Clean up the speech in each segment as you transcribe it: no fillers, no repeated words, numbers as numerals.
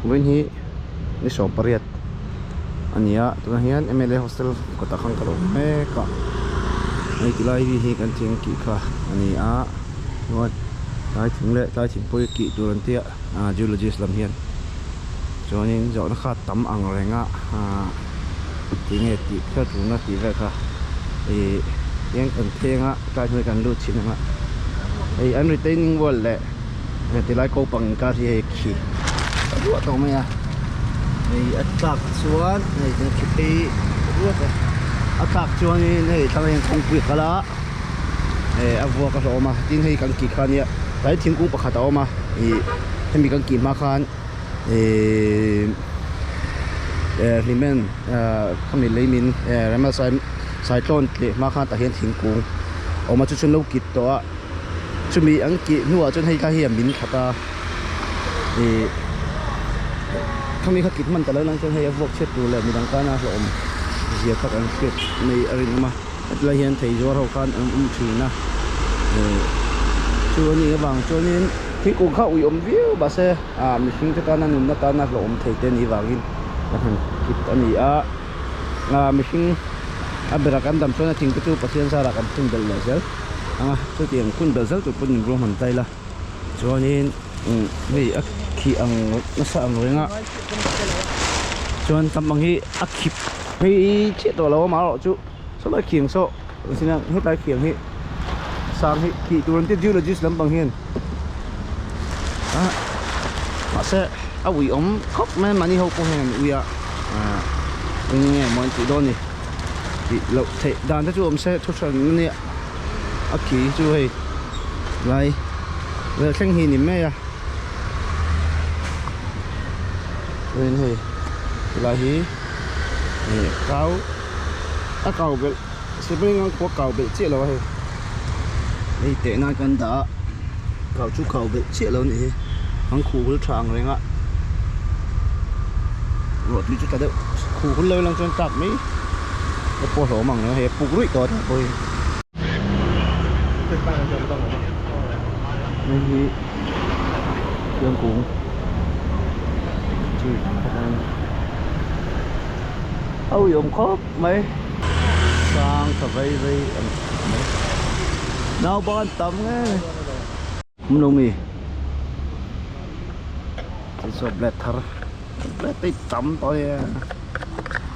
Vawiin hi ni sawm pariat a ni a tunah hian mla hostel kawtah khan ka lo mek a hei ti lai hi kan thing kih kha a ni a chuan tlai thing leh tlai thing pawh hi kih tur an tia ah geologist lam hian chuanin zawhna kha a tam ang reng a ah tinge tih kher tulna tih vel kha ih tiang kan thleng a tlai hnuai kan lut chhin ang a hei an retaining wall leh Tilai ko pang inkar hi hei khi ruah tawh mai a hei a tlak chuan hei tin khi phei ruat a a tlak chuanin hei thlang hian kawngpui a kal a eh a vuak a hlawm a tin hei kan kih kha ania tlai thingkung pakhat a awm a ih hemi kan kih hma khan ihh eh hlimen ah khami leimin eh rema sai saitlawn tleh hma khan tah hian thingkung a awm a chu chuan lo kit tawh a. Chumi an kih hnuah chuan hei kha hi a min khat a ih khami kha kit hman ta lo lang chuan hei a vuak chhiat tur leh midang tana hlawhawm zia kha kan hriat mai a rinawm a hetilai hian thei zuar ho khan an awm thin a ih chu a nih avang chuanin thingkung kha ui awm viau mahse ah mihring te tana nunna tana hlawhawm thei te anih vangin kan han kit a ni a ah mihring a berah kan dam chuan a thing te chu Pathian zarah kan phun belh leh zel. Anga chutiang hun belh zel tur pawh in ruahman ta ila chuanin hei a khi ang nasa ang reng a chuan tam ang hi a khip phei chiah tawh lo a amaherawh chu sawlai khiang saw hetlai khiang hi sang hi khih tur an tia geologist lampang hian ah mahse a ui awm khawp mai a mahni ho pawh hian an ui a ah eng nge maw an tih dawn ni. Tih loh theih dan te chu awm se thu hran a nia a khi chu hei lai vel thleng hi ni mai a chuanin hei tilai hi ih kau a kau belh sipring ang khua kau belh chiah lo a hei hei teh nan kan dah a kau chu kau belh chiah lo a nih hi an khuh hul tha ang reng a ruah tui chu tla deuh khuh hul lo lang chuan tlak mai a pawh hlawm ang reng a hei a puk ruih tawh a tah pawh hi hei hi fiangkung chi a uiawm khawp mai sang tha vei vei ang mai nauban tam nge awm lo mi chu saw black thar black te tam tawh a nia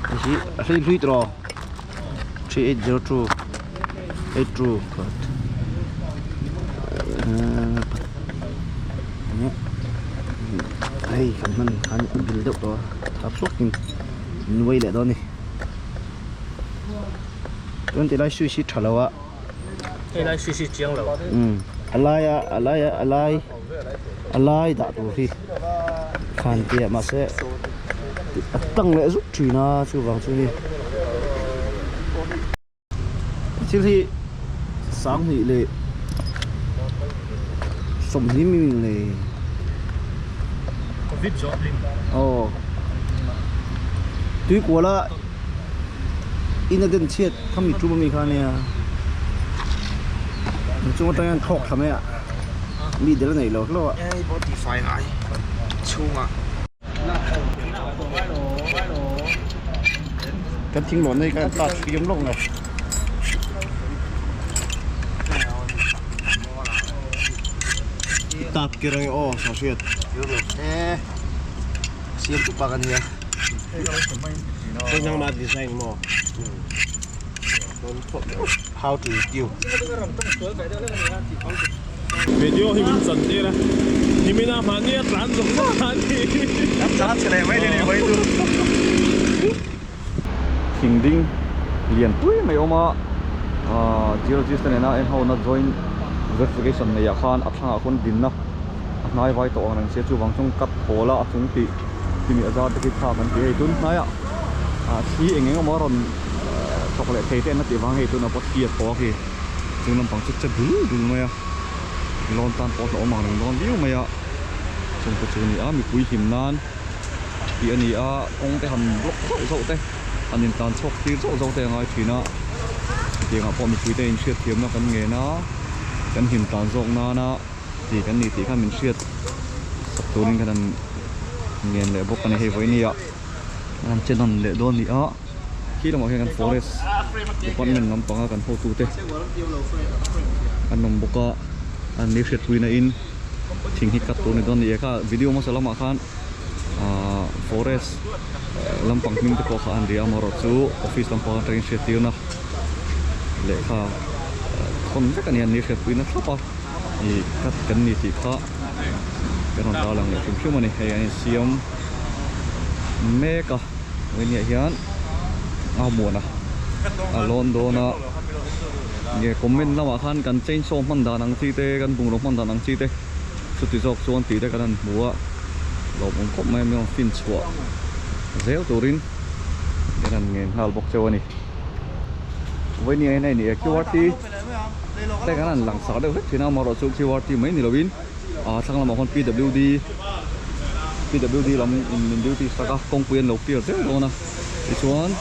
hei hi a hlui hlui tawh 3802 82 hei kan hman khan a bil deuh tawh a thar suakin nuai leh dawn a ni chuan tilai switch hi tha lo a. Hei lai switch hi chiang lo. Umm a lai a a lai a a lai a lai dah tur hi khan tia mahse a tang leh zuk thin a chuvang chu ni thil hi sanghnih leh sawmhnih mi le Covid zawh hlim aw tuikuala In a den chhiat khami tum ami kha ania chung atang hian thlawk thla mai a mi del a neih lo hlauh a. Hei pawh tihfai ngai chhungah. Kan thing lawh nei khan tat hriam lawk nge. Tap kir ange aw sa hriat. E siam tu pa ka nia. Nangma design maw? How to you. Video hi min chan tir a himina mahni a tlan zawk zawk a ni. Kan tlan chhe leh mai ni mai chu. Thing ding lian pui mai awm a geologist te nena en ho na joint verification nei ah khan a thlangah khawn dinna a hnai vai tawh ang reng sia chuvang chuan cut hawl a a chung tih timi a zar te khi thlak an ti hei tun hnaiah ah thli eng eng emaw a rawn thawk leh thei te an la tih vang hei tuna pawh thli a thaw a khi chung lampang chu che dul dul mai a lawn tan pawh hlauhawm ang reng dawn viau mai a chung te chu a ni a mipui hlim nan tih a ni a kawng te han block zauh zauh te han intlan chhuak tir zauh zauh te a ngai thin a hetiangah pawh mipui te inhriatthiamna kan ngen a kan hlim tlan zawk nana. Ti kan ni tih kha min hriat sak turin khan an ngen leh bawk a ni hei vawinia an che nawn leh dawn a ni a khi lamah hian kan forest department lampanga kan hotute an awm bawk a an ni hriatpuina in thing hi cut tur a ni dawn a ni e kha video hmasa lamah khan ahh forest lampang hming te pawh kha an ri a amaherawhchu office lampang atangin hriattirna lehkha thawn vek a ni a an ni hriatpuina thlap a ih cut kan ni tih kha kan rawn tarlang leh hrim hrim a ni hei an insiam mek a vawinia hian a muan a a lawn dawn a nge comment lamah khan kan chainsaw hman dan ang chi te kan bungraw hman dan ang chi te chuti zawk chuan tih te kan han hmu a lawmawm khawp mai a mi rawn fin chhuah zel turin kan han ngen nghal bawk cheu a ni vawinia hian hei ni e qrt te kan han lang sak deuh hlek thin a amaherawhchu qrt mai ni lovin ah thlang lamah khawn pwd pwd lam in min duty sak a kawngpui an lo clear zel dawn a tichuan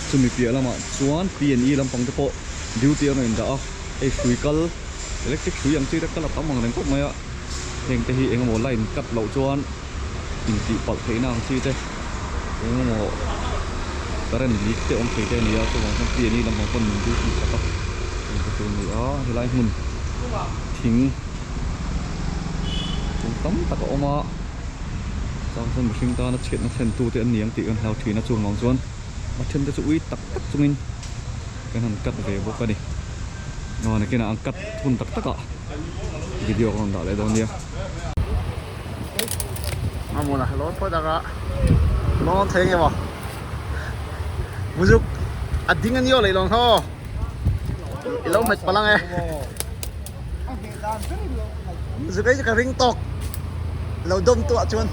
chumi piah lamah chuan pne lampang te pawh duty an rawn indah a hei hrui kal electric hrui ang chi te kal a tam ang reng khawp mai a heng te hi eng emaw line cut loh chuan intih palh theihna ang chi te eng emaw current leak te awm thei te a ni a chuvang chuan pne lampang pawn min duty sak a heng te chu a ni a helai hmun thing kum tam tak a awm a chang chuan mihring tana chhiatna thlen tu te an ni ang tih kan hlau thin a chuvang chuan a then te chu ui tak tak chungin kan han cut ve bawk a ni aw nakinah an cut hun tak tak ah video ka rawn dah leh dawn nia. Mamawna lawn phawt anga lawn thei nge maw muzuk a ding a ni aw leh lawng tho i lo hmet palh ang e muzuk ei chu ka ring tawk lo dawm tuah chuan.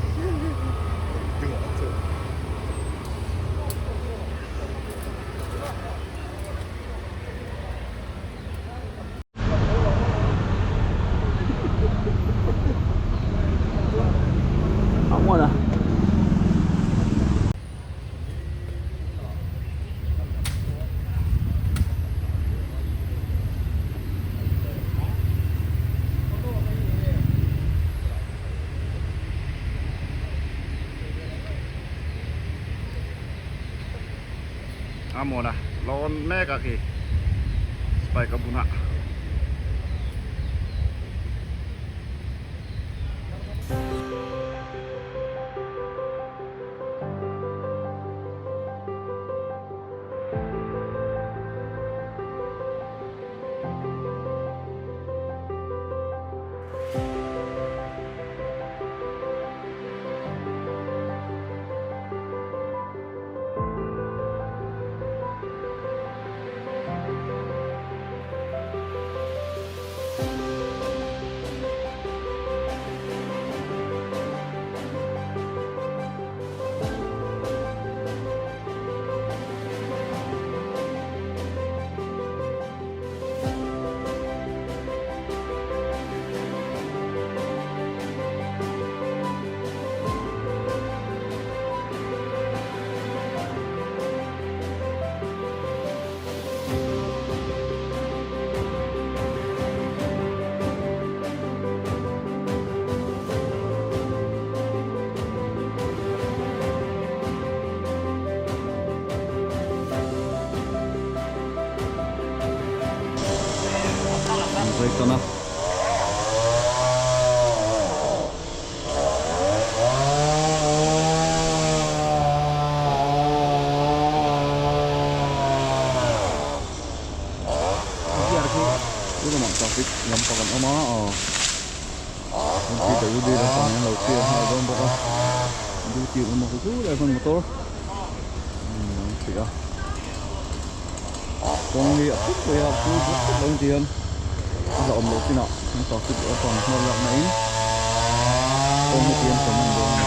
A mawn a lawn mek a khi spike a bun a. An zai tan a. Lamah traffic lampang an awm a aw PWD lampang hian lo clear nghal dawn bawk a duty an awm a chu lai chuan motor an thih a kawng hi a pum pui a phur bawk tawp lo ti hian a hlauhawm loh chinah an traffic lampang hma lak na in kawng hi ti hian sawn a ni dawn a ni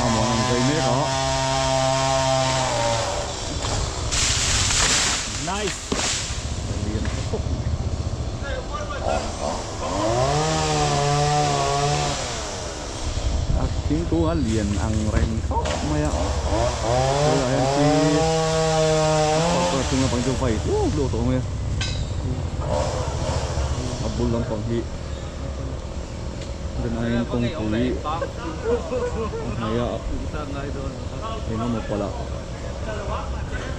a muan an zai mek a. Nice. Lian tha khawp mai. A thingkung a lian ang reng khawp mai a. Tunah hian khi a chhuat pawh a chung lampang chu vai hluau hluau tawh mai a. A bul lampang hi Rin aiin kawngpui a hnaih a eng emaw palh ah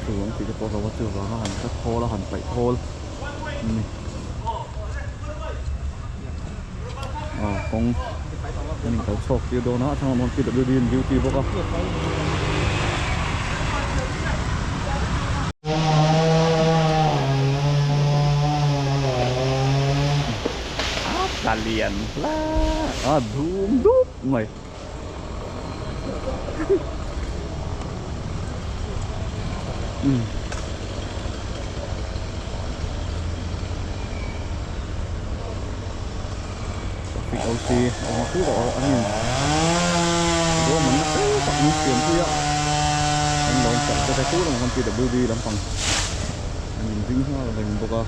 chu ang tih te pawh a hlauh a chuvang a han cut thawl a han paih thawl a ni aw kawng an inkal chhuak tir dawn a a thlang lamah PWD an duty bawk a. A tla lian hle a dum dup mai umm traffic OC a awm a khu tawh a an in ruahmanna fel tak an siam pui a an lo chak te te khu lamah khan PWD lampang an inring nghal reng bawk a.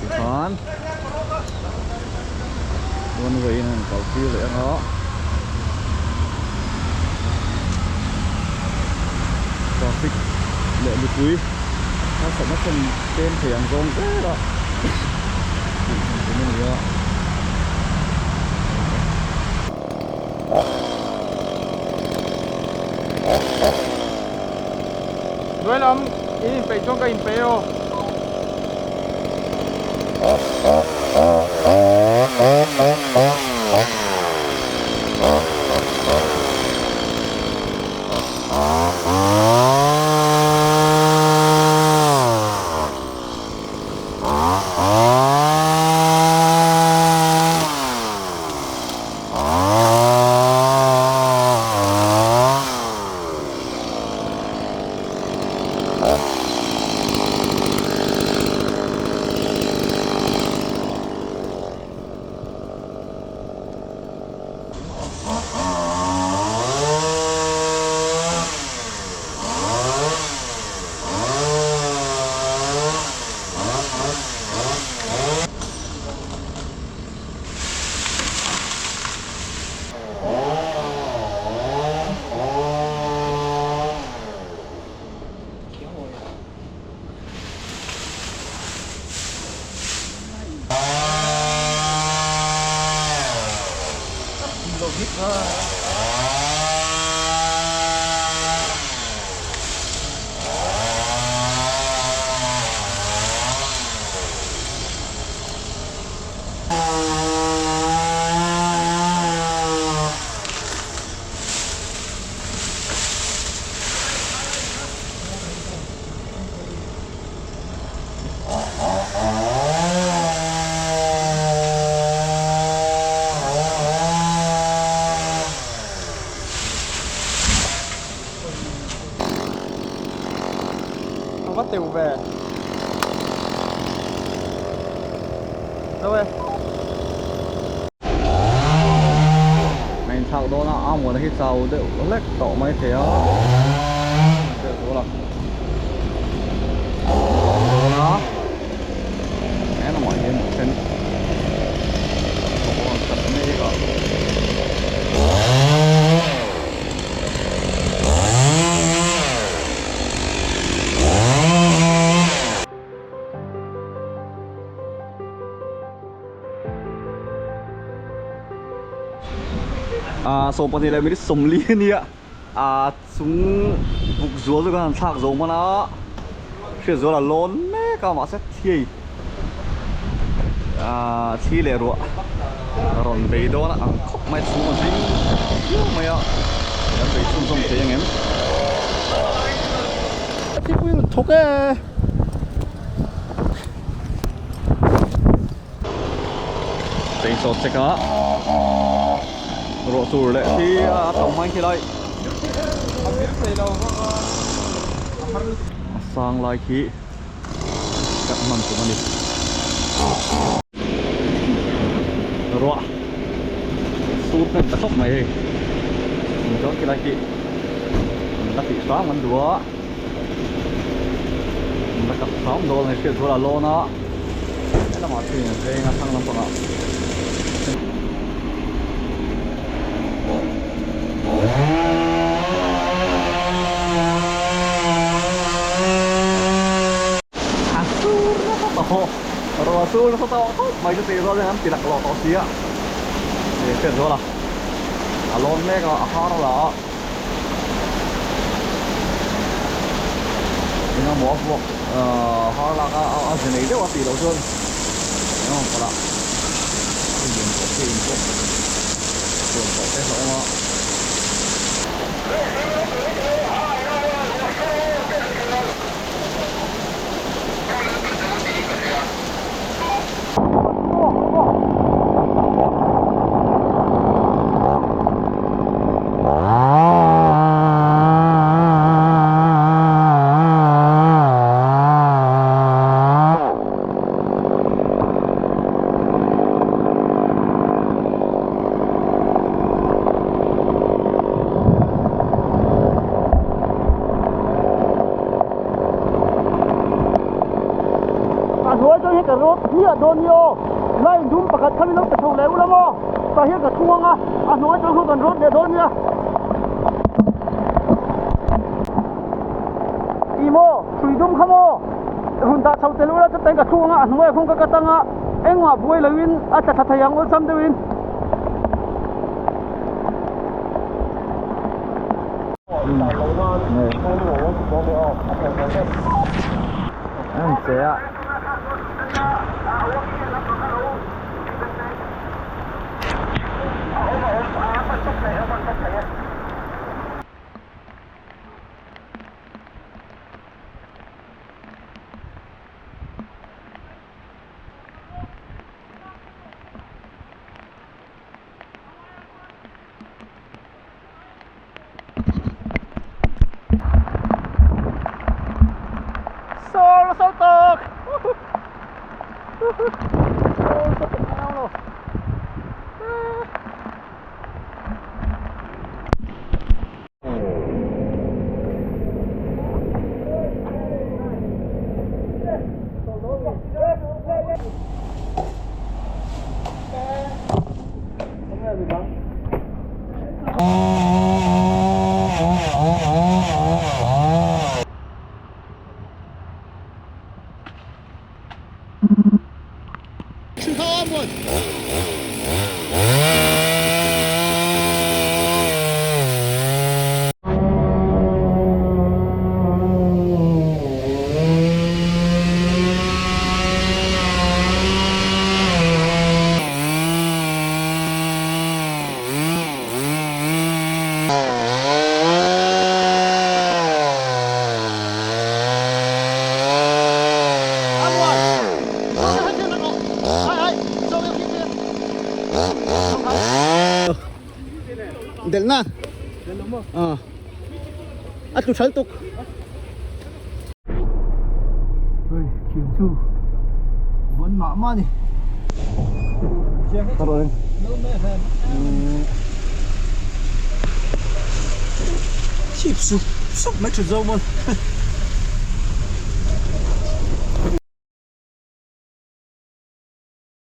Tikhan one way in an kal tir leh anga traffic leh mipui harsatna thlen tlem thei ang zawng zel a tih kan tum a ni a. Hnuai lam in inpeih chuan ka inpeih aw. A va teuh ve. Zo e. A inthlak dawn a, a muan hi chau deuh hlek tawh mai thei a. Hriat zual a. Lawm dawn a. Engmah hi a then thawk rawn khat mek a. Ah 12 leh minute 40 a nia ah chung buk zual chu kan han thlak zo hman a hriat zual a lawn mek a mahse thei ah thli leh ruah a rawn bei dawn a ang khawp mai chhung a zing viau mai a kan bei chhunzawm thei ang em. Thipui rawn thawk e. Chainsaw check a ruah tur leh khi a tam hmain khi lai a sang lai khi cut hman tum a ni ruah sur hnem ta khawp mai hei chuan khi lai khi an la tih hram an duh a. La kap hram dawn a ni hriat rual a lawn a helamah chuan an veng a thlang lampangah. Ruah sur nasa tawh khawp mai chu tih rual in an ti laklawh tawh si a. Hei hriat zual a, a lawn mek a, a har la a. Engemaw a vuak har lak a, a ze nei deuh a tih loh chuan engemaw palh a lian tawh te in pawh chuan tawh te a awm a. A hnuai chuan hei ka rawt hmiah dawn ni aw line dum pakhat kha min lo pe chho leh ula maw tah hian ka chhung ang a a hnuai chuan khaw kan rawt leh dawn nia ih maw hrui dum kha maw run dah chho tel ula chutain ka chhung ang a a hnuaiah khawn ka cut ang a engmah buai loin a tla tha thei ang awlsam deuhin. An che a. Sawr sawr tawk Sawr sawr tawk lo. Del na. Ờ. A tlu thal tuk. Oi, kiểu chu. Vẫn mã ma ni. Tao rồi. Chip sup sup mai tha zo mawn.